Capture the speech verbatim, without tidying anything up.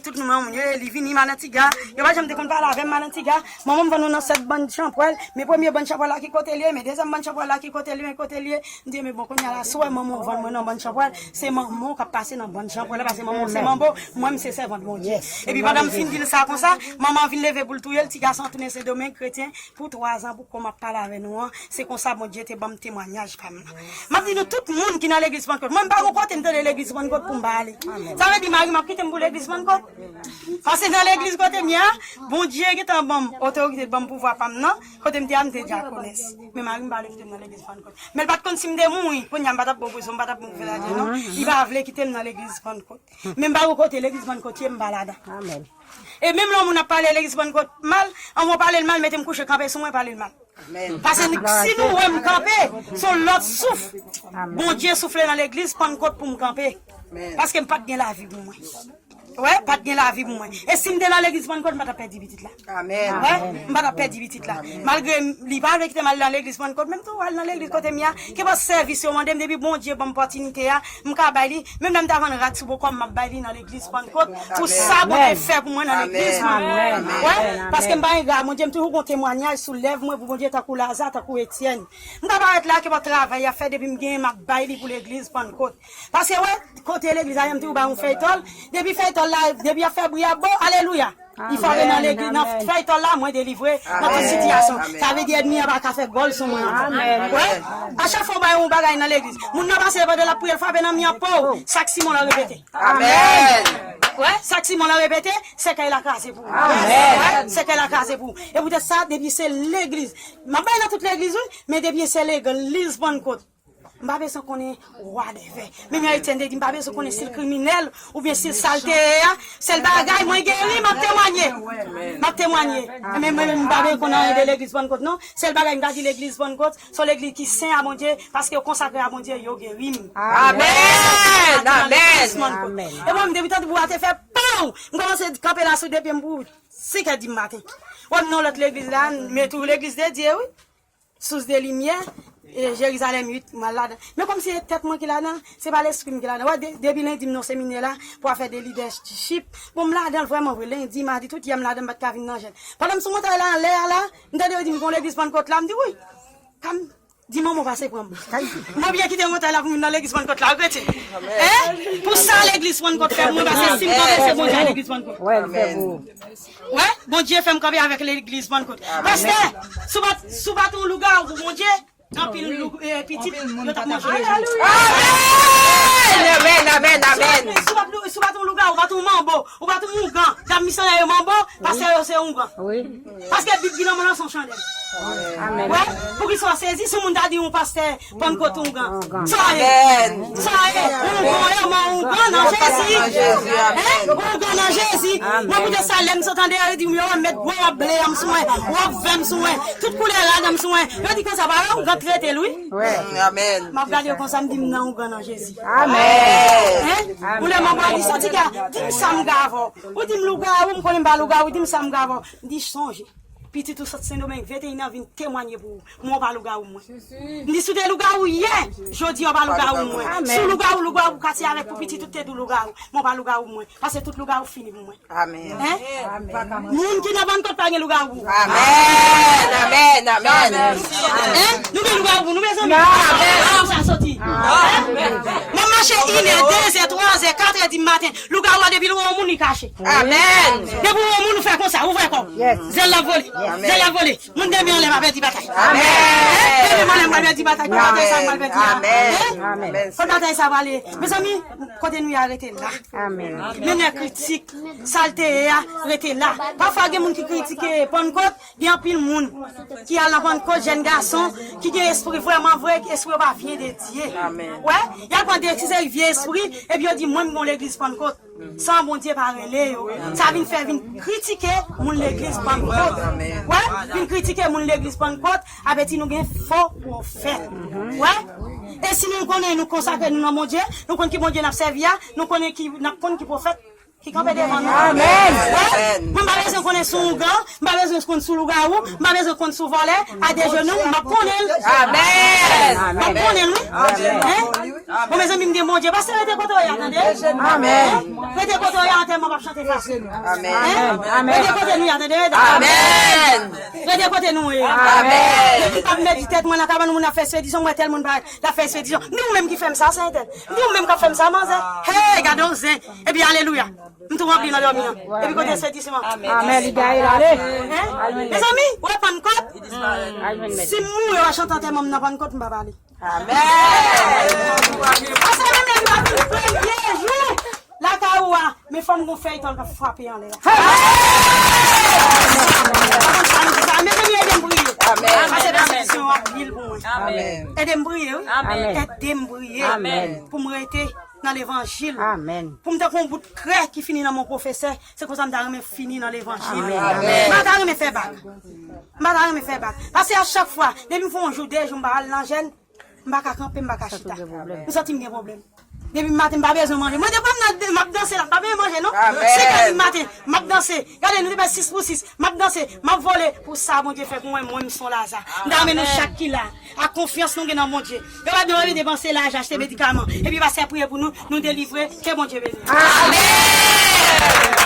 Tout moun, moun yo, li vini Madanm Tiga. Yo pa janm te konn pale avè m, Madanm Tiga. Manman m vann nou nan sèt bann chanpwèl. Men premye bann chanpwèl la ki kote l ye, men dezyèm bann chanpwèl la ki kote l ye, men kote l ye. M di, men bon, kounye a la, si w wè manman w vann mwen nan bann chanpwèl, se manman w k ap pase nan bann chanpwèl la, paske manman w se manbo, mwen m se sèvant Bondye. Epi pandan m fin di l sa konsa, manman an vin leve pou l touye l, ti gason an tounen Sendomeng, kretyen, pou twazan, pou kò m ap pale avè nou an, se konsa Bondye te ban m temwayaj pa m nan. M ap di nou tout moun ki nan legliz Pannkòt, mwen m pa gon kote m tande legliz Pannkòt pou m pa ale. Sa vle di mari m ap kite m pou legliz Pannkòt? Paske nan legliz kote m ye a, Bondye gentan ban m otorite, ban m pouvwa pa m nan, kote m te a, m te dyakonès. Men mari m pa vle kite m nan legliz Pannkòt. Men l pa t konn si m te mouri, kounye a m pa t ap bon prizon, m pa t ap bon fè ladyen non. Li pa vle kite m nan legliz Pannkòt. Men m pa gon kote legliz Pannkòt ye, m pa ladan. E menm lè yon moun ap pale legliz Pannkòt mal, anvan w pale l mal, mete m kouche kanpe sou mwen, pale l mal. Paske si nou wè m kanpe, se yon lòt souf Bondye soufle nan legliz Pannkòt pou m kanpe. Paske m pa t gen lavi pou mwen. Wè, pa t gen lavi pou mwen. E si m te nan legliz Pannkòt, m pa t ap pèdi pitit la. Wè, m pa t ap pèdi pitit la. Malgre m- li pa vle kite m al nan legliz Pannkòt, men m tou al nan legliz kote m ye a. Kenpòt sèvis yo mande m, depi Bondye ban m opòtinite a, m ka bay li. Menm lè m ta vann rad sou bokò m, m ap bay li nan legliz Pannkòt. Pou sa Bondye fè pou mwen nan legliz mwen. Wè, paske m pa engra, Bondye m toujou gon temwayaj sou lèv mwen pou Bondye tankou Laza, tankou Etyèn. M ka parèt la, kenpòt travay y ap fè, depi m genyen, m ap bay li pou legliz Pannkòt. Paske wè, kote legliz la ye, m toujou ba yon fèy tòl. Depi fèy tòl la, depi y ap fè bri a, bon, alelouya. Li frape nan legliz, nan fèy tòl la, mwen delivre nan tout sitiyasyon. Sa vle di ènmi an pa ka fè gòl sou mwen ankò. Wè, a chak fwa w bay yon bagay nan legliz, moun nan pase pandan l ap priye, l frape nan mi an, pow, sa k Simon lan repete. Wè, sa k Simon lan repete, sèkèy la kraze pou ou. Wè, sèkèy la kraze pou ou. E poutèt sa, depi se legliz, m ap bay nan tout legliz, wi, men depi se legliz Pannkòt, m pa bezwen konnen whatever. Menm jan Etyèn te di, m pa bezwen konnen si l kriminèl oubyen si l sa l te ye a. Sèl bagay, mwen geri, m ap temwanye. M ap temwanye. Men mwen, m pa bezwen konn anyen de legliz Pannkòt, non. Sèl bagay, m ka di legliz Pannkòt, se yon legliz ki sen a Bondye, paske yo konsakre a Bondye, yo geri m. Amèn, amèn. E mwen, m depi tande bri a te fè pow, m kòmanse kanpe la sou de pye m pou senk è di maten. Wè m nan lòt legliz la, men tou legliz de Dye, wi. Sous de limyè, e Jerizalèm uit, m al ladan. Men kòmsi se tèt mwen ki ladan, se pa lespri m ki ladan. Wè, de- depi lendi m nan seminè la, pou afè de lidèchip. Bon, m ladan l vrèman vre, lendi, madi, tout yè m ladan, m pa t ka vin nan jèn. Pandan m sou montay la, anlè a la, m tande yo di m gon legliz Pannkòt la, m di, wi. Kan m di manman pase pran m. Mwen byen kite montay la pou m vin nan legliz Pannkòt la, regrete. Hein? Pou sa legliz Pannkòt fè pou mwen, paske si m kanpe, se Bondye a legliz Pannkòt. Wè, l fè pou ou. Wè, Bondye fè m kanpe avèk legliz Pannkòt. Pastè, si w pa t- si w pa t yon lougawou pou Bondye, anpil lou- eh, pitit, yo t ap manje deja. Amèn, amèn, amèn, amèn. Si w pa t- si w pa t yon lougawou, ou pa t yon manbo, ou pa t yon oungan, dam misyon yo manbo, pastè yo se oungan. Paske Bib di lanmò lan se yon chandèl. Wè, poukisa w sezi si yon moun ta di yon pastè Pannkòt oungan. Sa ye. Sa ye. Oungan, e mwen oungan nan Jezi. Hein? Oungan nan Jezi. Mwen poutèt sa, lè m sot andeyò, yo di m, yo wè m met gwo wòb ble an sou mwen, wòb vè m sou mwen, tout koulè rad an sou mwen. Yo di konsa, pa wè oungan trete l, wi. Amèn. M ap gade yo konsa, m di m nan oungan nan Jezi. Amèn. Hein? Ou lè m ap di sa, ti ga, di m sa m ga avè w. Ou di m lougawou, m konnen m pa lougawou, di m sa m ga avè w. M di sonje. Pitit ou sot Sendomeng venteyen an vin temwanye pou ou. Mwen w pa lougawou mwen. M di si w te lougawou yè, jodi a w pa lougawou mwen. Si w lougawou, lougawou katye avèk pou pitit ou te di w lougawou. Mwen w pa lougawou mwen. Paske tout lougawou fini pou mwen. Amèn. Hein? Moun ki nan Pannkòt pa gen lougawou. Amèn, amèn, amèn. Hein? Nou gen lougawou pou nou, mezanmi. Amèn. Sa soti. Hein? Mwen mache inè, dezè, twazè, katrè di maten. Lougawou a depi l wè yon moun li kache. Amèn. Depi w wè yon moun ou fè konsa, ou fè kò. Zèl la vole. Zèl la vole. Moun dèmen anlè pa pèdi batay. Amèn. Dèmen anlè pa pèdi batay. Pou batay sa m pral pèdi a. Amèn. Kot batay sa prale? Mezanmi, kote nou ye a rete la. Amèn. Mennen kritik, sa l te ye a, rete la. Pafwa gen moun ki kritike Pannkòt, gen anpil moun ki al nan Pannkòt, jèn gason, ki gen espri vrèman vre, espri yo pa vyen de Dye. Wè, y al pran de ti seri vye espri, epi yo di mwen m gon legliz Pannkòt. San Bondye pa rele yo. Sa vin fè vin kritike moun legliz Pannkòt. Wè, vin kritike moun legliz Pannkòt, apeti nou gen fo pwofèt. Wè, e si nou konnen nou konsakre nou nan Bondye, nou konn ki Bondye n ap sèvi a, nou konnen ki, n ap konn ki pwofèt ki kanpe devan nou. Amèn. Mwen pa bezwen konnen sou ougan, m pa bezwen konn sou lougawou, m pa bezwen konn sou vòlè, adejenou, m ap konnen l. Amèn. M ap konnen l, wi. Hein? Bon, mezanmi, m gen Bondye. Pastè, rete kote w ye a, tande? Amèn. Rete kote w ye a, antèman p ap chante fasil. Amèn. Hein? Amèn. Rete kote nou ye a, tande, medam? Amèn. Rete kote nou ye. Amèn. Depi m ap medite tèt mwen nan kabann moun ap fè espedisyon, m wè tèl moun pa, l ap fè espedisyon. M di ou menm ki fè m sa, se entèl. M di ou menm k ap fè m sa, manzè. Hey, gade yon zen. Epi, alelouya. M tou ranpli nan dòmi an. Epi kote espedisyon an? Amèn. Li gaye l ale. Hein? Mezanmi, wè Pannkòt. Si m mouri, w a chante antèman m nan Pannkòt, m pa pale. Amèn. Pastè menm lè nou ap vin premye jou lakay ou a, men fò m gon fèy tòl k ap frape anlè a. Mezanmi, ede m priye. Amèn. Pase benediksyon an anpil pou mwen. Amèn. Ede m priye, wi. Amèn. Ede m priye. Amèn. Pou m rete nan levanjil. Amèn. Pou m tankou yon bout krè ki fini nan men pwofesè, se konsa m ta renmen fini nan levanjil. Amèn. M pa ta renmen fè bak. M pa ta renmen fè bak. Paske a chak fwa, depi m fè yon jou, de jou, m pa al nan jèn, m pa ka kanpe, m pa ka chita. M santi m gen pwoblèm. Depi maten, m pa bezwen manje. Mwen, depi m nan, m ap danse la, m pa bezwen manje, non. Amèn. Senk è di maten, m ap danse. Gade, nou te bay sis pou sis. M ap danse, m ap vole. Pou sa, Bondye fè pou mwen, mwen, m son Laza. M ta renmen nou chak ki la, ak konfyans nou gen nan Bondye. Yo pa dwe depanse lajan, achte medikaman. Epi pastè priye pou nou, nou delivre. Ke Bondye beni. Amèn.